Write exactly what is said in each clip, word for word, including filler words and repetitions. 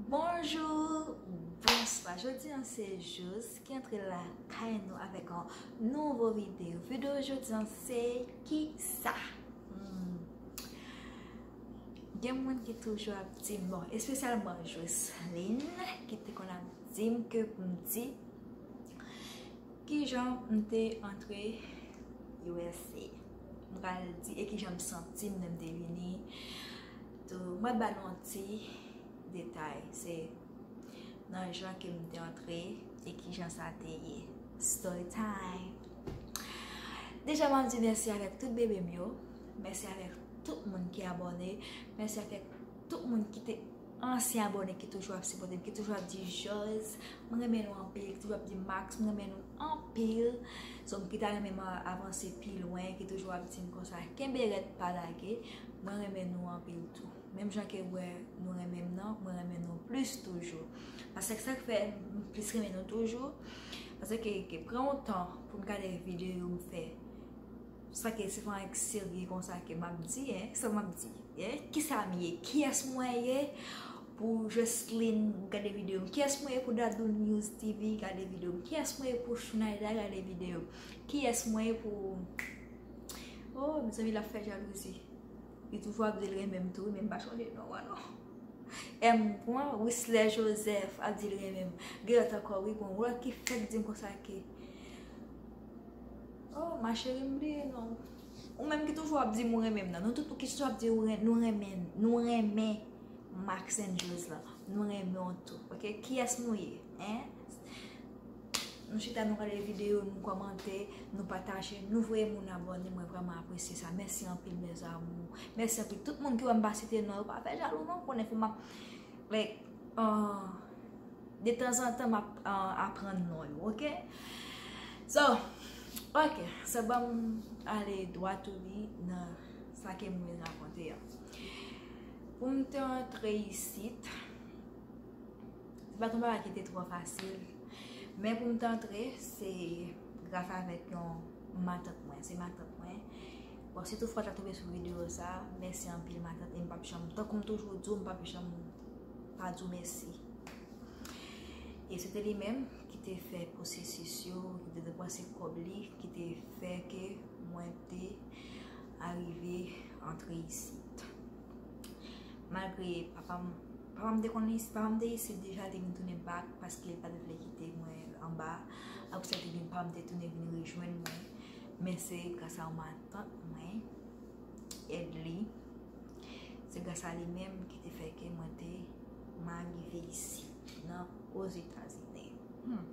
Bonjou, bonswa. Jodi a se Jous ki antre lakay nou avèk yon nouvo videyo. Videyo jodi a se kisa? Hmm. Gen moun ki toujou ap di m, bon, espesyalman Joseline, ki te konn ap di m ke pou m di kijan m te antre U S A. M pral di e kijan m santi m lè m te vini. Tou, m pral ba nou yon ti detay. Se nan jan ke m te antre e kijan sa te ye. Story time! Deja, m ap di mèsi avèk tout bebe m yo. Mèsi avèk tout moun ki abòne. Mèsi avèk tout moun ki te ansyen abòne ki toujou ap sipòte m, ki toujou ap di Jòz, mwen renmen nou anpil, ki toujou ap di Max, mwen renmen nou anpil. So, m ki ta renmen m avanse pi lwen, ki toujou ap di m konsa, kenbe rèd, pa lage, mwen renmen nou anpil tou. Menm jan ke w wè nou renmen m nan, mwen renmen nou plis toujou. Paske sa k fè m plis renmen nou toujou, paske ke pran yon tan pou m gade videyo m fè. Sa ke se fè yon serye konsa ke m ap di, en, sa m ap di, en, kisa m ye, kiyès mwen ye pou Joseline gade videyo m, kiyès mwen ye pou Dadou News T V gade videyo m, kiyès mwen ye pou Shounaida gade videyo m, kiyès mwen ye pou, oh, mezanmi, l ap fè jalouzi. Li toujou ap di l renmen m tou, men m pa chonje non an non. M pran Wisley Joseph ap di l renmen m. Gen lòt ankò, wi, bon, lòt ki fèk di m konsa ke, oh, ma chérie, m bliye non. Ou menm ki toujou ap di m ou renmen m nan. Nou tout ki toujou ap di ou ren-, nou renmen, nou renmen Max and Jòz lan. Nou renmen w tou, ok? Kiyès nou ye, en? Nou chita, nou gade videyo, nou kòmante, nou pataje, nou voye moun abòne, mwen vrèman apresye sa. Mèsi anpil, mes amours. Mèsi anpil tout moun ki wè m pa site non yo, pa fè jalou non, konnen fò m ap, like, uh, detanzantan m ap, uh, aprann non yo, ok? So, ok, sa ban m ale dwat ou li nan sa ke m vle rakonte a. Pou m te antre isit, se pa t yon bagay ki te twò fasil. Men pou m te antre, se gras avèk yon matant mwen. Se matant mwen. Bon, si toutfwa w ta tonbe sou videyo sa, mèsi anpil, matant, e m p ap janm, tankou m toujou di w, m p ap janm pa di w mèsi. E se te li menm ki te fè pwosesis yo, ki te depanse kòb li, ki te fè ke mwen te arive antre isit. Malgre papa m, papa m te konn isit, papa m te isit deja, li te vin tounen bak paske li pa t vle kite mwen anba. Apre sa, li te vin, papa m te tounen vin rejwenn mwen. Men se gras a yon matant mwen, èd li, se gras a li menm ki te fè ke mwen te, m arive isit, nan Ozetazini. Hmm.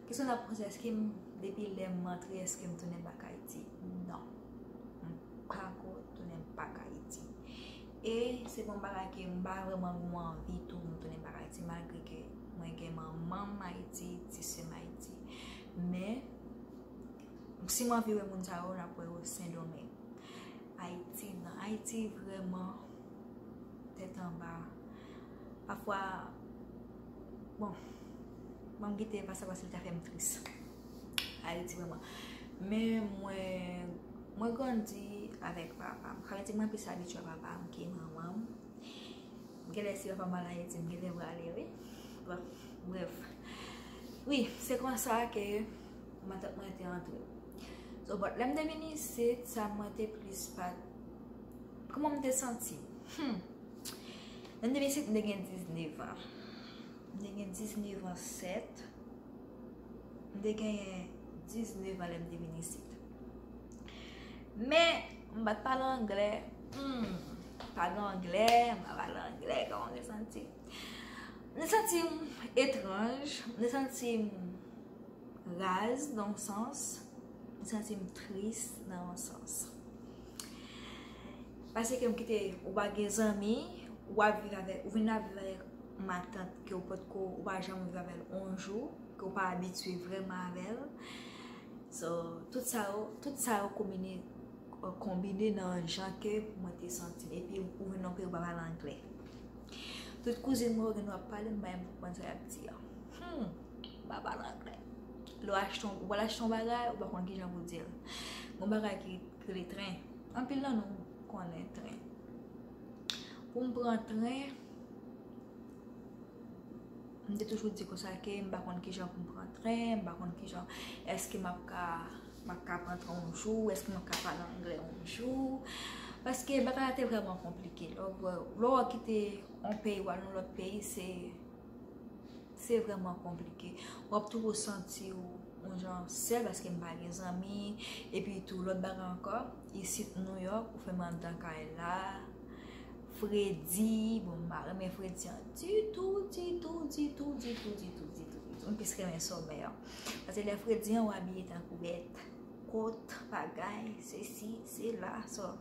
Kesyon n ap poze, èske m, depi lè m antre, èske m tounen bak Ayiti? Non. M pako tounen bak Ayiti. E se pa yon bagay ke m pa vrèman gen anvi tou m tounen bak Ayiti, malgre ke mwen gen manman m Ayiti, ti sè m Ayiti. Men, si m anvi wè moun sa yo, n ap wè yo Sendomeng. Ayiti, nan Ayiti, vrèman, tèt anba. Pafwa, bon, ban m kite pa sa paske li ka fè m tris. Ayiti, vrèman. Men mwen, mwen grandi avèk papa m. Sa vle di mwen plis abitye a papa m ke manman m. Genlè si papa m al Ayiti, m genlè prale, wi. Bon, brèf. Wi, se konsa ke matant mwen te antre. So, but lè m te vin isit, sa mwen te plis pa t, kòman m te santi m? Hmm. Lè m te vin isit, m te gen diznèf an. M te gen diznèf an sèt. M te genyen diznèf an lè m te vin isit. Men, m pa t pale anglè. Hmm, pa gen anglè, m pa pale anglè, kòman m te santi? M te santi m etranj, m te santi m raz nan yon sans, m te santi m tris nan yon sans. Paske m kite, ou pa gen zanmi, ou ap viv avèk, ou vin ap viv avèk matant ke ou potko, ou pa janm viv avè l yon jou, ke ou pa abitye vrèman avè l. So, tout sa yo, tout sa yo konbine, konbine nan jan ke mwen te santi m. Epi ou vin nan peyi ou pa pale anglè. Tout kouzin mwen yo gen dwa ap pale, m pa menm konprann sa y ap di a. Hmm, m pa pale anglè. Lè w achte yon, ou pral achte yon bagay, ou pa konn kijan pou di l. Gon bagay ki, ki rele tren. Anpil nan nou konnen tren. Pou m pran tren, M te toujou di konsa ke m pa konn kijan pou m pran tren, m pa konn kijan, èske m ap ka, m ap ka pran tren yon jou, èske m ap ka pale anglè yon jou. Paske bagay la te vrèman konplike. Lè w, lè w kite yon peyi w al nan lòt peyi, se, se vrèman konplike. W ap toujou santi w yon jan sèl paske m pa gen zanmi. Epi tou, lòt bagay ankò, isit Nouyòk, ou fèmen anndan kay la. Fredi, bon, m pa renmen fredi an ditou, ditou, ditou, ditou, ditou, ditou, ditou. M plis renmen somè an. Paske lè fredi an, w abiye tankou bèt. Kot, bagay, sesi, sela, so.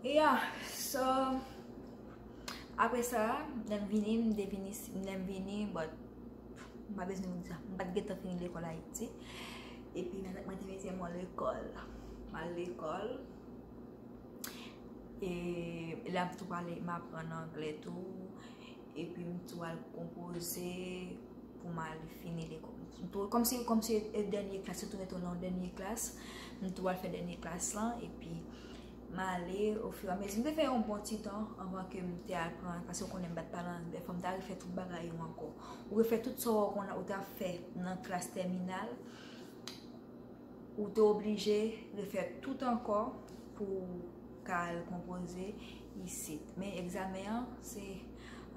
Yeah, so, apre sa, lè m vini, m te vini, lè m vini, but, m pa bezwen di sa. M pa t gentan fini lekòl Ayiti. Epi, mwen, mwen te mete mwen lekòl. M al lekòl. E la, m tou pale, m aprann anglè tou. Epi, m tou al konpoze pou m al fini lekòl. M tou, kòmsi, kòmsi e dènye klas, yo tou mete w nan dènye klas. M tou al fè dènye klas lan, epi m ale ofiramezi. M te fè yon bon ti tan anvan ke m te al pran, paske w konnen m pa t pale anglè, fò m ta refè tout bagay yo ankò. Ou refè tout sa w konn, ou ta fè nan klas tèminal, ou te oblije refè tout ankò pou w ka al konpoze isit. Men egzamen an, se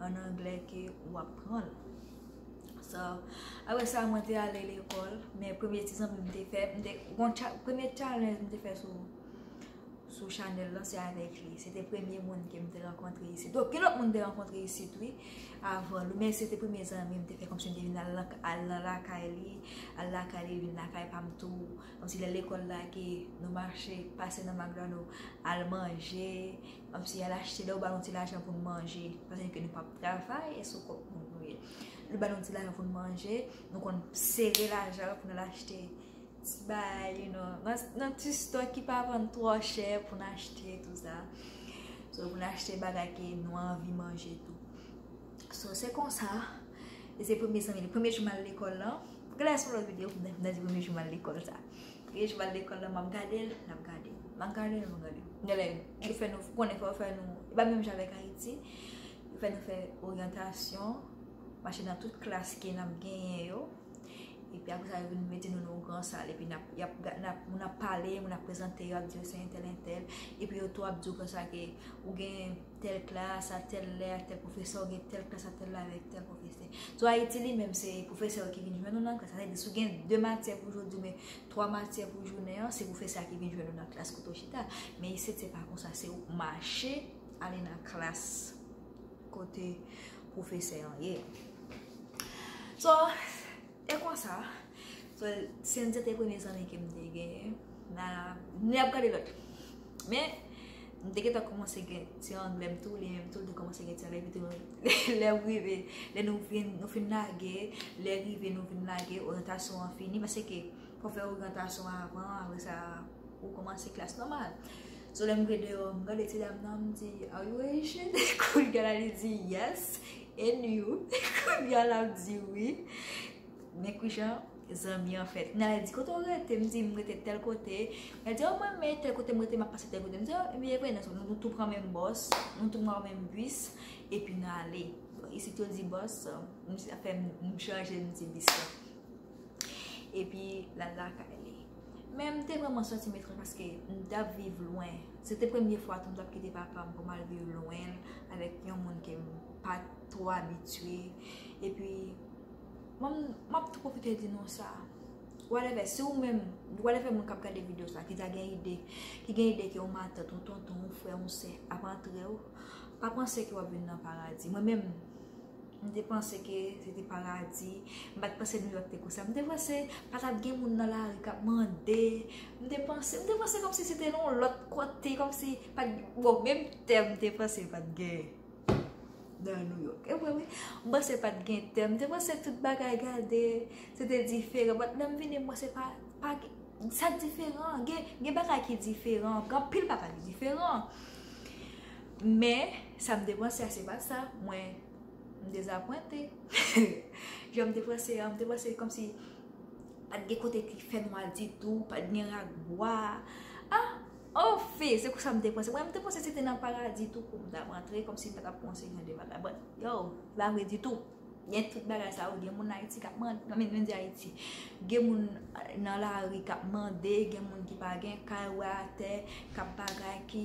an anglè ke w ap pran l. So, apre sa, mwen te ale lekòl, men premye ti zanmi m te fè, m te, gon cha-, premye challenge m te fè sou, sou chanèl lan, se avèk li. Se te premye moun ke m te rankontre isit. Donk, gen lòt moun m te rankontre isit, wi, avan li, men se te premye zanmi m te fè, kòmsi m te vin al nan, al nan lakay li, al lakay li, vin lakay pa m tou. Kòmsi lè lekòl lage, nou mache, pase nan McDonald, al manje, kòmsi al achte, lè yo ba nou ti lajan pou n manje, paske nou p ap travay, e sou kont nou nou ye. Yo ba nou ti lajan pou n manje, nou konn sere lajan pou n al achte ti bagay, you know, nan, nan ti stòk ki pa vann twò chè pou n achte, tou sa. So, pou n achte bagay ke nou anvi manje tou. So, se konsa. E se premye zanmi, premye jou m al lekòl lan. Gade, se yon lòt videyo pou m nan di premye jou m al lekòl sa. Premye jou m al lekòl lan, m ap gade l, l ap gade m. M ap gade l, m ap gade l. Gade, yo fè nou, konnen fò yo fè nou, e pa menm jan avèk Ayiti. Yo fè nou fè oryantasyon, mache nan tout klas ke n ap genyen yo. Epi apre sa, yo vin mete nou nan yon gran sal. Epi n ap, y ap, n ap, moun ap pale, moun ap prezante yo, ap di yo se entèl, entèl. Epi yo tou ap di w konsa ke ou gen tèl klas a tèl lè ak tèl pwofesè, ou gen tèl klas a tèl lè avèk tèl pwofesè. So, Ayiti li menm, se pwofesè yo ki vin jwenn ou nan klas. Sa vle di, si w gen de matyè pou jodi, oubyen twa matyè pou jounen an, se pwofesè a ki vin jwenn ou nan klas kote w chita. Men isit, se pa konsa. Se ou mache ale nan klas kote pwofesè an ye. So, e konsa. So, Cynthia te premye zanmi ke m te genyen. Na, n ap gade lòt. Men, m te gentan kòmanse gen ti anglè m tou, li menm tou, li te kòmanse gen ti anglè, epi tou, lè m rive, lè nou vin, nou fin lage, lè rive, nou vin lage, oryantasyon an fini, paske fò fè oryantasyon avan, apre sa, ou kòmanse klas nòmal. So, lè m rive deyò, m gade ti dam nan, m di, "Are you Haitian?" Kounye a la, li di, "Yes, and you?" Kounye a la, m di, "Wi." Men kijan zanmi an fèt. Kounye a la, li di, "Kote w rete?" M di, "M rete tèl kote." Li di, "O, mwen, men tèl kote m rete, m ap pase tèl kote." M di, "O, ebyen, e vre, nou, nou tou pran menm bòs, nou tou pran menm bis, epi n ale." Bon, isit yo di bòs, so, m, sa fè m, m chanje, m di bis la. Epi l al lakay li. Men m te vrèman santi m etranj paske m t ap viv lwen. Se te premye fwa tou m t ap kite papa m pou m al viv lwen l avèk yon moun ke m pa t twò abitye. Epi, mwen, m ap tou pwofite di nou sa. Whatever, si ou menm, whatever moun k ap gade videyo sa, ki ta gen ide, ki gen ide ke yon matant, yon tonton, yon frè, yon sè ap antre w, pa panse ke w ap vin nan paradi. Mwen menm, M te panse ke se te paradi. M pa t panse Nouyòk te konsa. M te panse pa t ap gen moun nan lari k ap mande. M te panse, m te panse kòmsi se te nan yon lòt kote, kòmsi pa t, bon, menm tè m te panse pa t gen nan Nouyòk. E vre, wi. M panse pa t gen tè. M te panse tout bagay gade, se te diferan. But lè m vini, m wè se pa, pa gen, sa diferan. Gen, gen bagay ki diferan. Gen anpil bagay ki diferan. Men, sa m te panse a, se pa sa. Mwen, M dezapwente. Jan m te panse an, m te panse kòmsi pa t gen kote ki fè nwa ditou, pa t gen rak bwa. Ah, Anfen, se konsa m te panse. Mwen, m te panse se te nan paradi tou kou m t ap antre, kòmsi m pa t ap pran se jan de bagay. But, yo, se pa vre ditou. Gen tout bagay sa yo, gen moun Ayiti k ap mande, I mean, m di Ayiti. Gen moun nan lari k ap mande, gen moun ki pa gen kay, wè atè, k ap bagay ki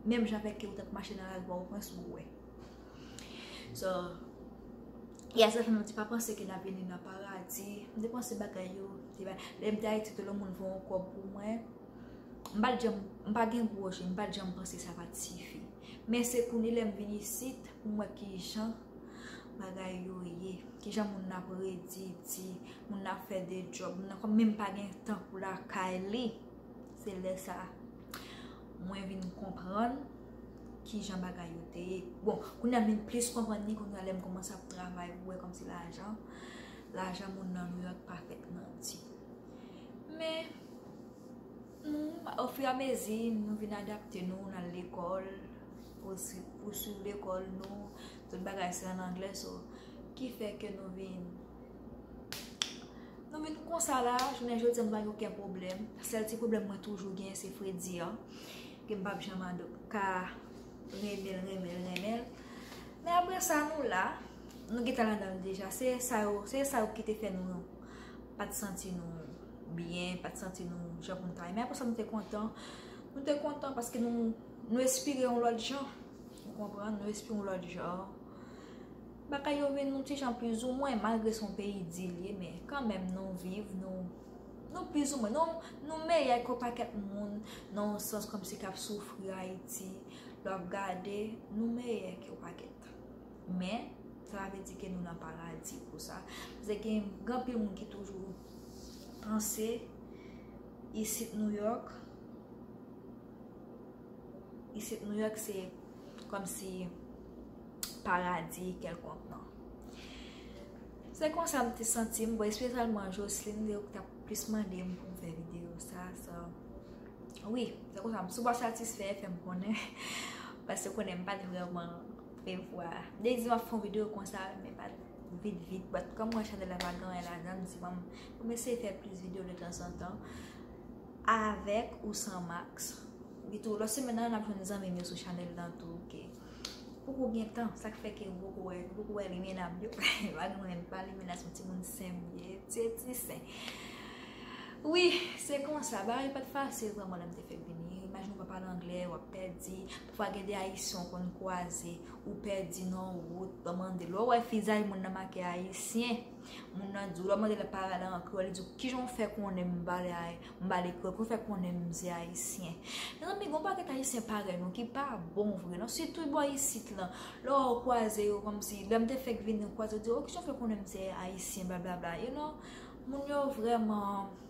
menm jan avèk ke ou t ap mache nan lari, ou pran sou wè. So, yes, sa fè m te pa panse ke n ap vini nan paradi. M te panse bagay yo, te ba, lè m te Ayiti, tout lè moun voye yon kòb pou mwen. M pa t janm, m pa gen gwo je, m pa t janm panse sa pa t sifi. Men se kounye lè m vin isit, pou m wè kijan bagay yo ye, kijan moun nan ap redi, di, moun nan ap fè de djòb, moun nan kòm menm pa gen tan pou lakay li. Se lè sa a, mwen vin konprann kijan bagay yo te ye. Bon, kounye a m vin plis konprann li, kounye a lè m kòmanse ap travay, pou wè kòmsi lajan, lajan moun nan Nouyòk pa fèt nan di. Men, nou, ofiramezi, nou vin adapte nou, n al lekòl, pou swi-, pou swiv lekòl nou, tout bagay se an anglè, so, ki fè ke nou vin, nou vin konsa la, jounen jodi a, m pa gen okenn pwoblèm. Sèl ti pwoblèm mwen toujou gen, se fredi an, ke m p ap janm ado-, ka renmen l, renmen l, renmen l. Men apre sa, nou la, nou gentan ladan l deja. Se sa yo, se sa yo ki te fè nou pa t santi nou byen, pa t santi nou jan pou nou ta ye. Men apre sa, nou te kontan. Nou te kontan paske nou, nou espire yon lòt jan. Ou konprann? Nou espire yon lòt jan. Bagay yo vin nou ti jan plizoumwen, malgre se yon peyi di l ye, men kanmenm nou viv, nou, nou plizoumwen, nou, nou meyè ke yon pakèt moun, nan yon sans kòmsi k ap soufri Ayiti. Lè w ap gade, nou meyè ke yon pakèt. Men, sa pa vle di ke nou nan paradi pou sa. Paske gen, gen anpil moun ki toujou panse isit Nouyòk, isit Nouyòk se kòmsi paradi kèlkonk, non. Se konsa m te santi m, bon, espesyalman Jocelyn, li t ap plis mande m pou m fè videyo sa, so, wi, se konsa, si w pa satisfè, fè m konnen. Paske konnen m pa t vrèman prevwa. Dezi m ap fè yon videyo konsa, men pa t vit, vit. But kòm mwen chanèl la pa gen anyen ladan l, m di, bon, pou m eseye fè plis videyo de tanzantan. Avèk ou san Max. Epi tou, lòt semèn nan, n ap jwenn zanmi m yo sou chanèl lan tou, ke poko gen tan, sa k fè ke ou poko wè, ou poko wè limenna m yo. Pa gen mwen, pa limenna, se yon timoun senp m ye, ti, ti sen. Wi, se konsa, bagay pa t fasil vrèman lè m te fèk vini. Imajine w pa pale anglè, w ap pèdi. Pafwa gen de Ayisyen w konn kwaze, ou pèdi nan wout, w mande l. Lè w wè vizaj moun nan make Ayisyen, moun nan di w, lè w mande l pale an kreyòl, li di w, "Kijan w fè konnen m pale ay-, m pale kreyòl? Kijan w fè konnen m se Ayisyen?" Mezanmi, gen yon pakèt Ayisyen parèy nou ki pa bon vre, non. Sitou bò isit lan. Lè w kwaze yo, kòmsi, lè m te fèk vini, ou kwaze, yo di, "Oh, kijan w fè konnen m se Ayisyen, blablabla." You know, moun yo vrèman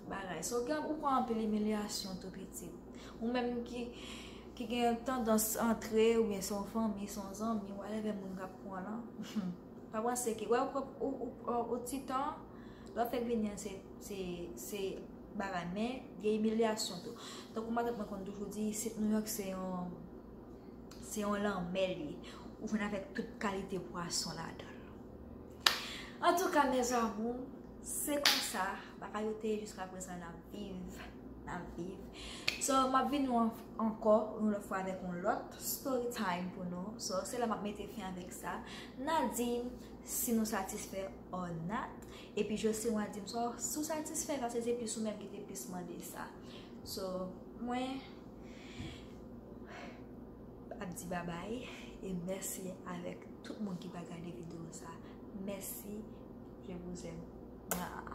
bagay. So, gen, ou pran anpil imilyasyon tou pitit. Ou menm ki, ki gen tandans antre, oubyen se yon fanmi, se yon zanmi, whatever moun k ap pran lan. Pa panse ke, wè, ou, ou, ou, ou, ou ti tan, lè w fèk vini an, se, se, se bagay, men gen imilyasyon tou. Tankou matant mwen konn toujou di, isit Nouyòk se yon, se yon lanmè li ye. Ou jwenn avèk tout kalite pwason ladan l. Antouka, mes amours, se konsa bagay yo te ye jiska prezan, n ap viv, n ap viv. So, m ap vini an-, ankò yon lòt fwa avèk yon lòt story time pou nou. So, se la m ap mete fen avèk sa. N a di m si nou satisfè or not. Epi Jocelyn a di m, so, si w satisfè, paske se plis ou menm ki te plis mande sa. So, mwen ap di babay e mèsi avèk tout moun ki pa gade videyo sa. Mèsi, je vous aime. Mwah.